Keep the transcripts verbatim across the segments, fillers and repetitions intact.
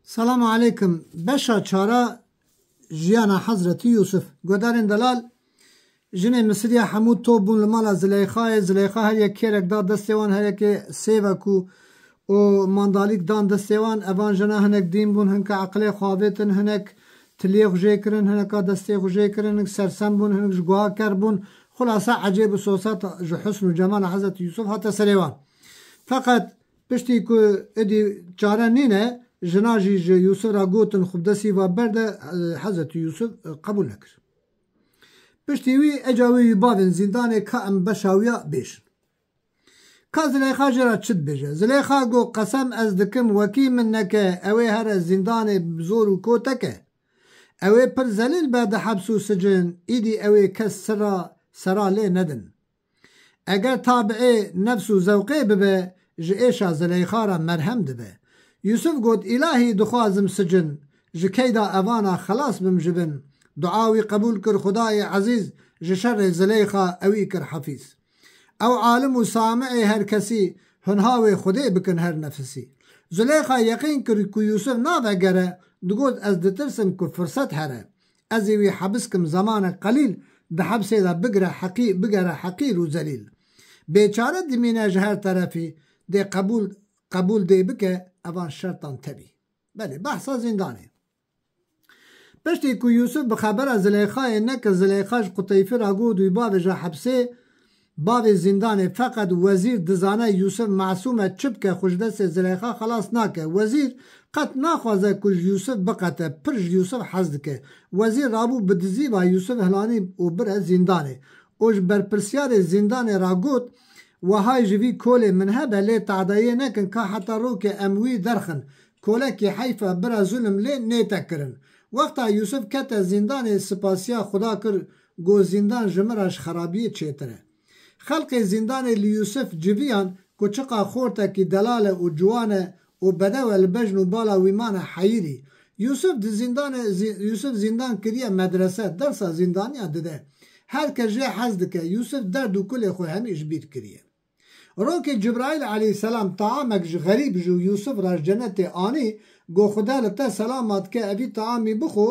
Selamu aleykum. Beşa çara jiyana Hezretî Yûsif. Guhdarên delal, jinê Misiriya hemû top bûn li mala Zileyxayê. Zileyxa her yek kêrek da destê wan, her yekê sêvek û, û mandalîk dan destê wan. Evan jina hinek dîn bûn, hinka eqilê xwe avêtin, hinek tiliyê xwe jê kirin, hineka destê xwe jê kirin, hinek sersem bûn, hinek ji guha ker bûn. Xulasa ecêb û sosat ji husn û cemala Hezretî Yûsif hate serê wan. Feqet piştî ku êdî çare nîne, jina jî ji Yûsif re gotin xwe bi destî ve berde, e, Hezretî Yûsif, e, qebûl nekir. Piştî wî eca wî wî bavên zîndanê ka em beşa wî ya bêjin. Ka Zileyxa jê re çi dibêje? Zileyxa got, qesem ez dikim wekî min neke, ew ê here zîndanê bi zor û koteke. Ew ê pir zelîl be di heps û sicin, îdî ew ê kes sira, sera lê nedin. Eger tabiê nefs û zewqê bibe, ji êşa Zileyxa re merhem dibe. Yûsif got, Îlahî dixwazim sicin, ji keyda evana xelas bim ji bin. Dua wî qebûl kir, Xwedayê Ezîz ji şerê Zileyxa ewî kir hefîz. Ew alim û sami'ê her kesî, hunha wê Xwedê bikin her nefisî. Zileyxa yeqîn kir ku Yûsif navegere, digot, Ez ditirsim ku firset here. Ez ê wî hebis kim zemanek qelîl, di hepsê de bigire heqî-, bigere heqîr û zelîl. Bêçare dimîne ji her terefî, dê qebûl, qebûl dê bike, evan şertan tevî. Belê, behsa zîndanê. Piştî ku Yûsif bi xebera Zileyxayê nekir, Zileyxa ji Quteyfî re got wî bavêje hepsê, bavê zîndanê, feqet wezîr dizane Yûsif mesûm e, çi bike xwe ji destê Zileyxa xelas nake. Wezîr qet naxwaze ku ji Yûsif biqete, pir ji Yûsif hez dike. Wezîr rabû bi dizî va Yûsif hilanî û bire zîndanê. Û ji berpirsiyarê zîndanê re got, Wehay ji vî kolê min hebe, lê tehdayê nekin ka heta rokê em wî derxin. Kolekî heyf e, bira zulm lê nête kirin. Wexta Yûsif kete zîndanê, sipasiya Xuda kir, got, Zîndan ji min re ji xerabiyê çêtir e. Xelkê zîndanê li Yûsif civiyan ku çiqa xortekî delal e û ciwan e û bedew e, li bejn û bala wî mane heyirî. Yûsif di zîndanê, zî-, Yûsif zîndan kiriye medrese, dersa zîndaniya dide. Her kes jê hez dike. Yûsif derd û kulê xwe hemî ji bîr kiriye. Rokê Cibraîl aleyhisselam taamek ji xerîb ji Yûsif re ji cenetê anî, got, Xuda li te selama dike, evî taamî bixwe,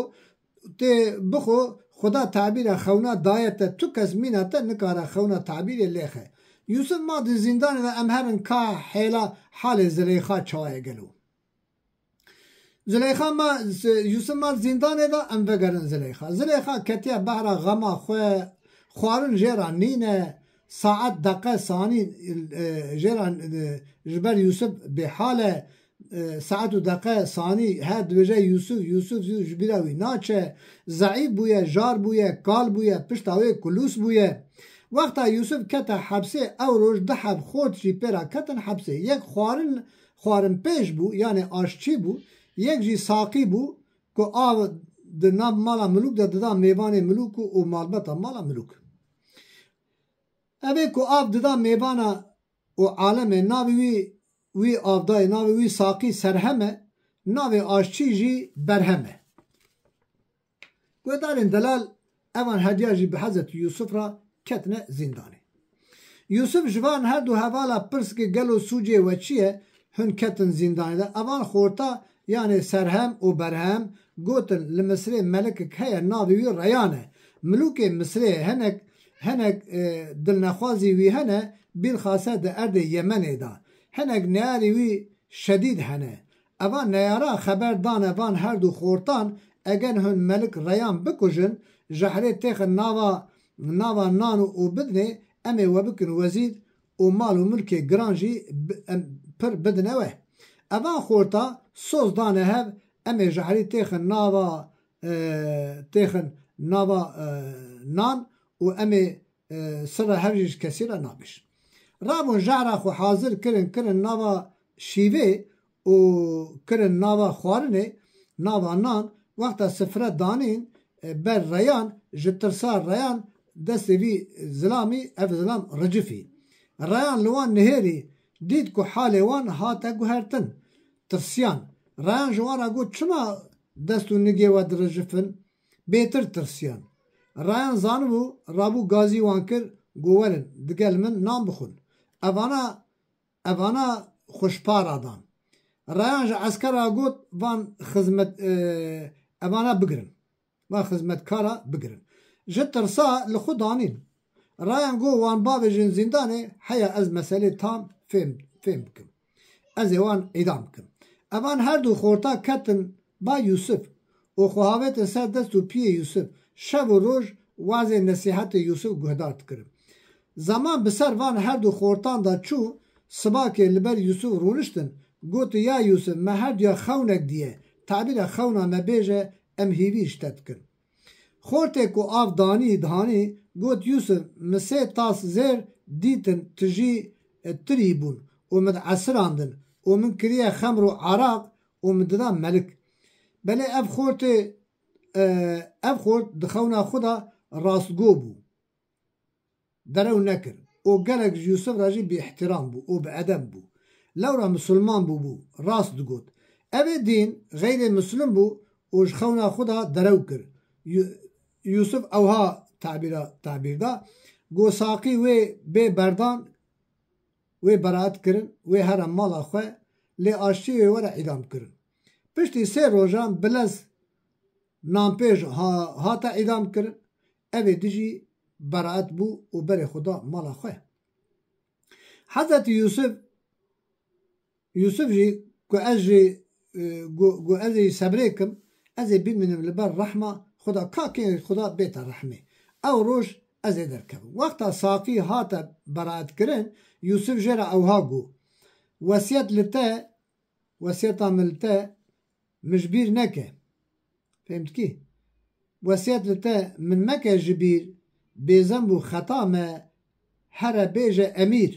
tê bixwe, Xuda tabîra xewna daye te, tu kes mîna te nikare xewna tabîrê lêxe. Yûsif ma di zîndanê de, em herin ka hêla halê Zileyxa çawa ye gelo. Zileyxa ma, Yûsif ma zîndanê de, em vegerin Zileyxa. Zileyxa ketiye behra xema xwe, xwarin jê re nîne, saet, deqe, sanî, e, jê re, e, ji ber Yûsif bêhal e, e, saet û deqe, sanî, her dibêje Yûsif, Yûsif, Yûsif, ji bîra wî naçe, zeîf bûye, jar bûye, kal bûye, pişta wê kulûs bûye. Wexta Yûsif kete hepsê, ew roj du heb xort jî pê re ketin hepsê. Yek xwarin, xwarinpêj bû, yanê aşçî bû, yek jî saqî bû, ku av di nav mala milûk de dida mêvanê milûk û, û malbeta mala milûk. Ev ê ku av dida mêvana û alemê, navê wî, wî avdayê, navê wî saqî Serhem e, navê aşçî jî Berhem e. Guhdarên delal, evan hediya jî bi Hezretî Yûsif re ketine zîndanê. Yûsif ji van her du hevala pirs kir, gelo sûcê we çi ye, hûn ketin zîndanê de? Evan xorta, yanê Serhem û Berhem, gotin, Li Misirê melikek heye, navê wî Reyan e. Milûkê Misirê hinek, hinek, e, dilnexwazî wî hene, bîlxase di erdê Yemenê de. Hinek neyarê wî şedîd hene. Eva neyara xeber dane van her du xortan, eger hûn melik Reyan bikujin, jehrê têxin nava, nava nan û bidinê, em ê we bikin wezîr û mal û milkê giran jî bi-, em pir bidine we. Evan xorta soz dane hev, em ê jehrî têxin nava, e, têxin nava, e, nan û em ê, e, sirra hev jî ji kesî re nabêjin. Rabûn jehra xwe hazir kirin, kirin nava şîvê û kirin nava xwarinê, nava nan, wexta sifre danîn, e, ber Reyan, ji tirsa Reyan destê vî zilamî, ev zilam ricifî. Reyan li wan nihêrî, dît ku halê wan hate guhertin. Tirsiyan. Reyan ji wan re got, Çima dest û nigê we dirijifin? Bêtir tirsiyan. Reyan zanibû, rabû gazî wan kir, got, Werin, digel min nan bixwin. Evana, evana xwe ji para dan. Reyan ji eskera got, van xizmet, e, evana bigirin. Van xizmetkara bigirin. Ji tirsa li xwe danîn. Reyan got, wan bavêjin zîndanê, heya ez meselê tam fêm, fêm bikim. Ez ê wan îdam bikim. Evan her du xorta ketin ba Yûsif û xwe havêtin ser dest û piyê Yûsif. Şev û roj wazê nesîhetê Yûsif guhdar dikirin. Zeman bi ser van her du xortan de çû, sibakê li ber Yûsif rûniştin, gotin, ya Yûsif, me her duya xewnek diye, tabîra xewna me bêje, em hîvî ji te dikin. Xortê ku av danî dihanî, got, Yûsif, min sê tas zêr dîtin, tijî, e, tirî bûn û min esirandin û min kiriye xemr û araq û min dida melik. Belê ev xortê, e, ev xort di xewna xwe de rastgo bû. Derew nekir û gelek ji Yûsif re jî bêîhtîram bû û bi edeb bû. Lewra misilman bûbû, rast digot. Ev ê dîn xeyrê misilm bû û ji xewna xwe de derew kir. Yu-, Yûsif ewha tabîra, tabîr da, got, Saqî wê bê berdan, wê beraet kirin, wê here mala xwe, lê aştî wê were îdam kirin. Piştî sê rojan bi lez nanpêj ha-, hate îdam kirin, ev ê dijî beraet bû û berê xwe da mala xwe. Hezretî Yûsif, Yûsif jî ku ez jî, e, ku, ku ez ê sebrê kim, ez ê bimînim li ber rehma Xuda, ka kê Xuda bête rehmê. Ew roj ez ê derkevim. Wexta Saqî hate beraetkirin, Yûsif jê re ewha got, Wesiyet li te, wesiyeta min li te, min ji bîr neke. Fêm dikî? Wesiyet li te min meke ji bîr, bêzem bû xeta me, here bêje emîr.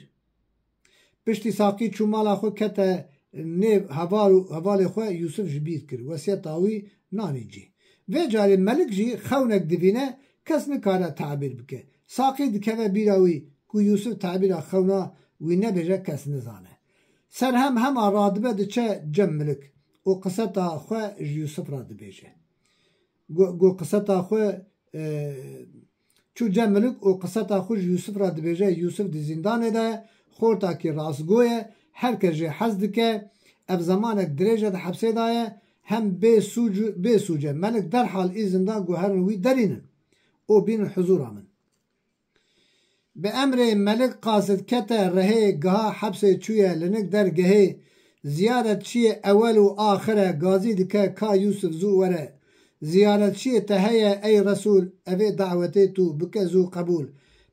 Piştî Saqî çû mala xwe kete nêv heval û hevalê xwe Yûsif ji bîr kir. Wesiyeta wî nanî cî. Vê carê Melik jî xewnek divîne, kes nikare tabîr bike. Saqî dikeve bîra wî ku Yûsif tabîra xewna wî nebêje kes nizane. Serhem hema radibe diçe cem Milik û qiseta xwe ji Yûsif re dibêje. Gu, gu qiseta xwe, e, çû cem Milik û qiseta xwe ji Yûsif re dibêje, Yûsif di zîndanê de ye, xortakî rastgo ye, her kes jê hez dike, ev zemanek dirêj e di hepsê de ye, hem bê sûc, bê sûc e. Melik derhal îzin da ku herin wî derînin û bînin huzura min. Bi emrê Melik qasid kete rihê, giha hepsê çûye li nik dergehê. Ziyaretçiyê ewel û axir e, gazî dike ka Yûsif zû were. Ziyaretçiyê te heye ey Resûl, evê dawetê tu bike zû qebûl.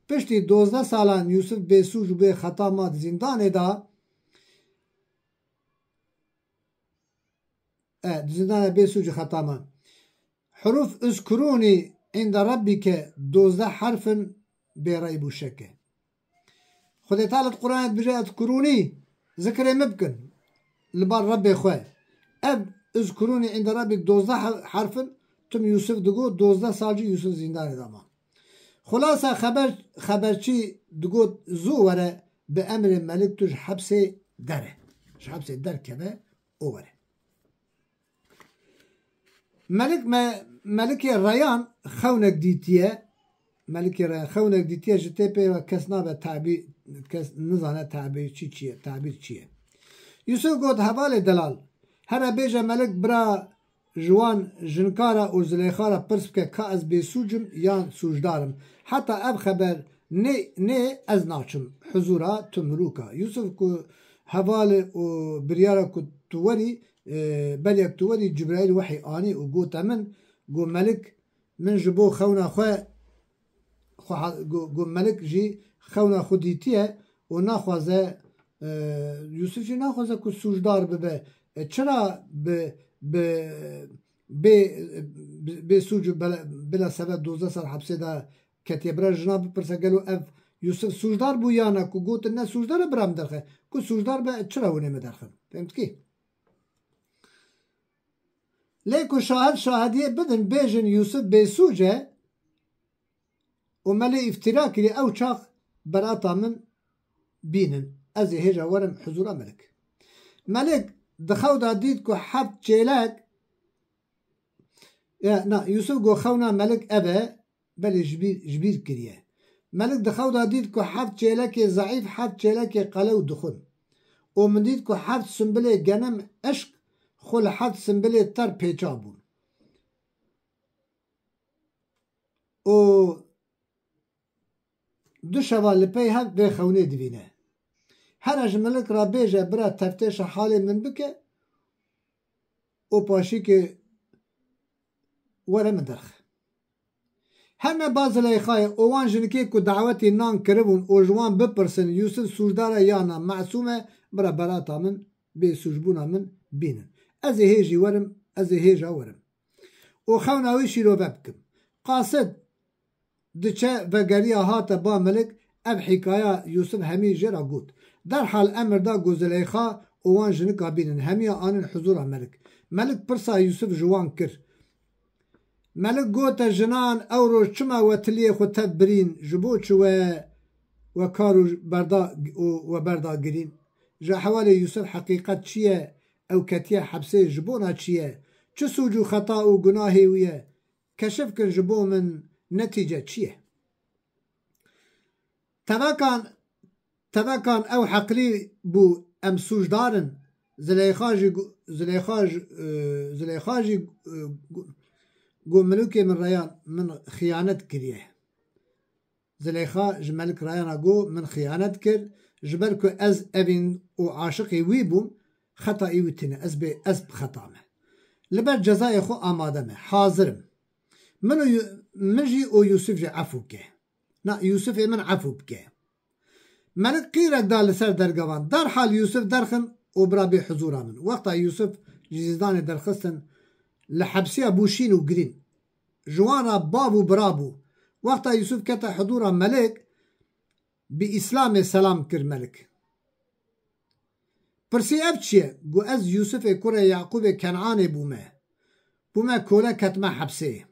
Piştî dozdeh salan Yûsif bê sûc û bê xeta ma di zîndanê de. E, di zîndanê bê sûc û xeta ma. Huruf uzkurûnî inde rabbike dozdeh herf in bê reyb û şek e. Xwedê Teala di Qur'anê dibêje, "Ezkurûnî, zikrê min bikin li bar Rebbê xwe." Ev uzkurûnî inde rabbik dozdeh he-, herf in, tim Yûsif digot, dozdeh sal jî Yûsif zîndanê de ma. Xulasa xeber, xeberçî digot, "Zû were, bi emrê Melik tu ji hepsê dere." Ji hepsê derkeve û were. Melik me, Melikê Reyan xewnek dîtiye. Melikê Reyan xewnek dîtiye, ji tê pê ve kes nabe tabî, kes nizane tabîr çi çi ye, tabîr çi ye. Yûsif got, "Hevalê delal, here bêje Melik bira ji wan jinkara û Zileyxa re pirs bike ka ez bêsûc im yan sûcdar im. Heta ev xeber nê, nê ez naçim huzura tu mirûka." Yûsif ku hevalê û biryara ku tu werî, e, beryak tu werî Cibraîl wehî anî û gote min, got, "Melik, min ji bo xewna xwe, xwe ha-, got, got, Melik jî xewna xwe dîtiye û naxwaze, e, Yûsif jî naxwaze ku sûcdar bibe. E, çira bi, bi, bê, bi, bê sûc û bela, bila sebeb dozdeh sal hepsê de ketiye?" Bira jina bipirse, "Gelo ev Yûsif sûcdar bû ya ne?" Ku gotin, "Ne sûcdar e, bira min derxe." Ku sûcdar be, çira hûn ê me derxin? Fêm dikî? Lê ku şahid şahidiyê bidin, bêjin Yûsif bêsûc e û me lê îftîra kirî, ew çax berata min bînin. Ez ê hêja werim huzura Melik. Melik di xew de dît ku heft çêlek, e, na, Yûsif got, "Xewna Melik ev e." Belê ji bîr, ji bîr kiriye. Melik di xew de dît ku heft çêlekê zeîf, heft çêlekê qelew dixwin. û min dît ku heft simbilê genim eşk xwe li heft simbilê ter pêça bûn. Û du şeva li pey hev vê xewnê divîne. Here ji milik re bêje, bira, teftêşa halê min bike û paşîkê were min derxe. Heme ba Zileyxayê û wan jinikê ku dawetî nan kiribûn û ji wan bipirsin, Yûsif sûcdar e ya na, mesûm e, bira, berata min, bêsûcbûna min bînin. Ez ê hêjî werim, ez ê hêja werim. Û xewna wî şîrove bikim. Qasid diçe vegeriya hate ba milik, ev hîkaya Yûsif hemî jê re got. Derhal emir da ku Zileyxa û wan jinika bînin, hemiya anin huzûra melik. Melik pirsa Yûsif ji wan kir. Melik gote, jinan ew roj çima we tiliyê xwe tev birîn, ji bo çi we, we kar û berda, û we berda girîn? Ji ehwalê Yûsif heqîqet çi ye? Ew ketiye hepsê ji bona çi ye? Çi sûc û xeta û gunahê wî ye? Keşif kin ji bo min netîce çi ye? Tevekan, tevekan ew heqlî bû, em sûcdar in. Zileyxa jî gu-, Zileyxa ji, e, Zileyxa jî, e, gu-, got, milûkê min Reyan, min xiyanet kiriye. Zileyxa ji Melik Reyana got, min xiyanet kir, ji ber ku ez evîn û aşiqê wî bûm, xeta î wî tune, ez bê, ez bi xeta me. Li ber cezayê xwe amade me, hazir im. Min û Yu-, min jî û Yûsif jî efû ke. Na, Yûsifê min efû bike. Melik qîrek da li ser dergevan. Derhal Yûsif derxin û bira bê huzûra min. Wexta Yûsif ji zîndanê derxistin, li hepsiya bû şîn û girîn. Ji wan re bav û bira bû. Wexta Yûsif kete huzûra Melik, bi Îslamê selam kir Melik. Pirsî, ev çi ye? Got, ez Yûsifê kurê Yaqûbê Kenanê bûme. Bûme kole, ketime hepsê.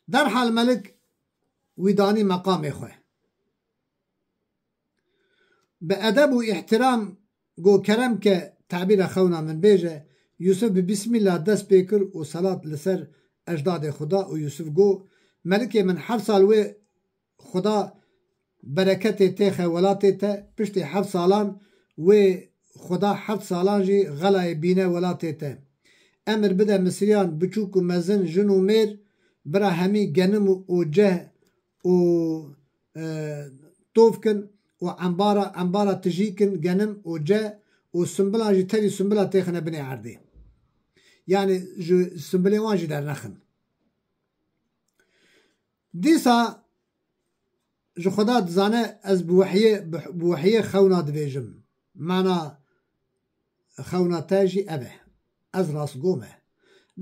Derhal Melik wî danî meqamê xwe. Bi edeb û îhtiram got, kerem ke, tebîra xewna min bêje. Yûsif bi Bismillah dest pê kir û selat li ser ecdadê xwe da û Yûsif got, Melikê min, heft sal wê Xuda bereketê têxe welatê te, piştî heft salan wê Xuda heft salan jî xelayê bîne welatê te. Emir bide Misriyan, biçûk û mezin, jin û mêr, bira hemî genim û ceh û, e, tov kin û embara, embara tijî kin, genim û ceh û simbilan jî tevî simbila têxine binê erdê. Yani ji simbilê wan jî dernexin. Dîsa ji Xuda dizane ez bi wehiyê, bi, bi wehiyê xewna dibêjim. Mana xewna te jî ev e. Ez rastgo me.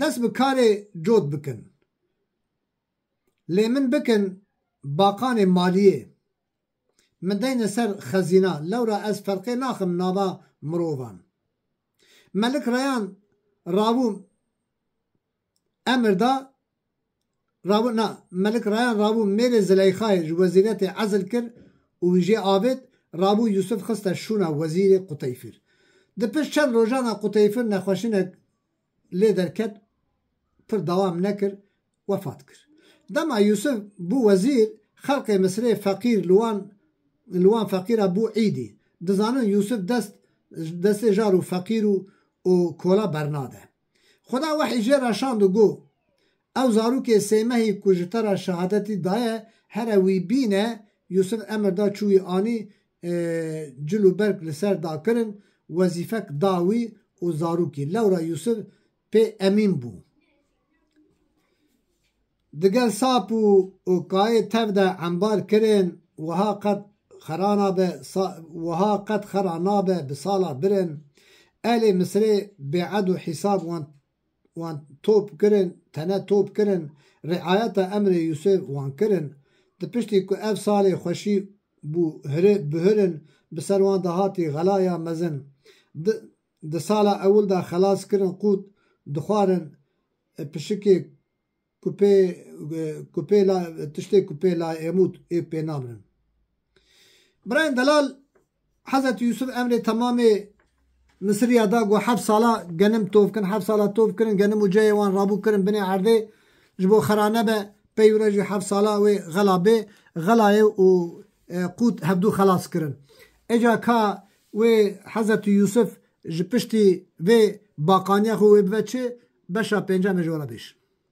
Dest bi karê cot bikin. Lê min bikin baqanê maliyê. Min deyne ser xezîna. Lewra ez ferqê naxim nava mirovan. Melik Reyan rabû emir da, rabû, na, Melik Reyan rabû mêrê Zileyxayê ji wezîretê ezil kir û wî jê avêt, rabû Yûsif xiste şûna wezîrê Quteyfir. Di pişt çend rojana Quteyfir nexweşinek lê derket, pir dewam nekir, wefat kir. Dema Yûsif bû wezîr, xelqê Misirê feqîr li wan, li wan feqîra bû îdî. Dizanin Yûsif dest, destê jar û feqîr û, û kola bernade. Xuda wehî jê re şand û got, ew zarokê sêmehî ku ji te re şehadetî daye, here wî bîne. Yûsif emir da, çû wî anî, e, cil û berg li ser dakirin, wezîfek da wî û zarokî. Lewra Yûsif pê emîn bû. Digel sap û, û kayê tev de embar kirin, wiha qet xera nabe, sa-, wiha qet xera nabe, bi sala birin. Ehlê Misirê bêed û hîsab wan, wan top kirin, tene top kirin, riayeta emrê Yûsif wan kirin. Di piştî ku ev salê xweşî bû, hiri-, bihirin, bi ser wan de hatî xelaya mezin. Di, di sala ewil de xelas kirin qût dixwarin, e, pişikê ku pê, e, ku pê la, tiştê ku pê layê mût ê pê namirin. Birayên delal, Hezretî Yûsif emrê temamê Misiriya da, got, heft sala genim tov kin, heft sala tov kirin, genim û ceyê wan rabû kirin binê erdê, ji bo xera nebe, pey wire jî heft sala wê xela bê, xelayê û, e, qût hevdû xelas kirin. Eca ka Wê Hezretî Yûsif ji piştî vê baqaniya xwe wê bibe çi? Beşa pêncem ê ji we re bêjim.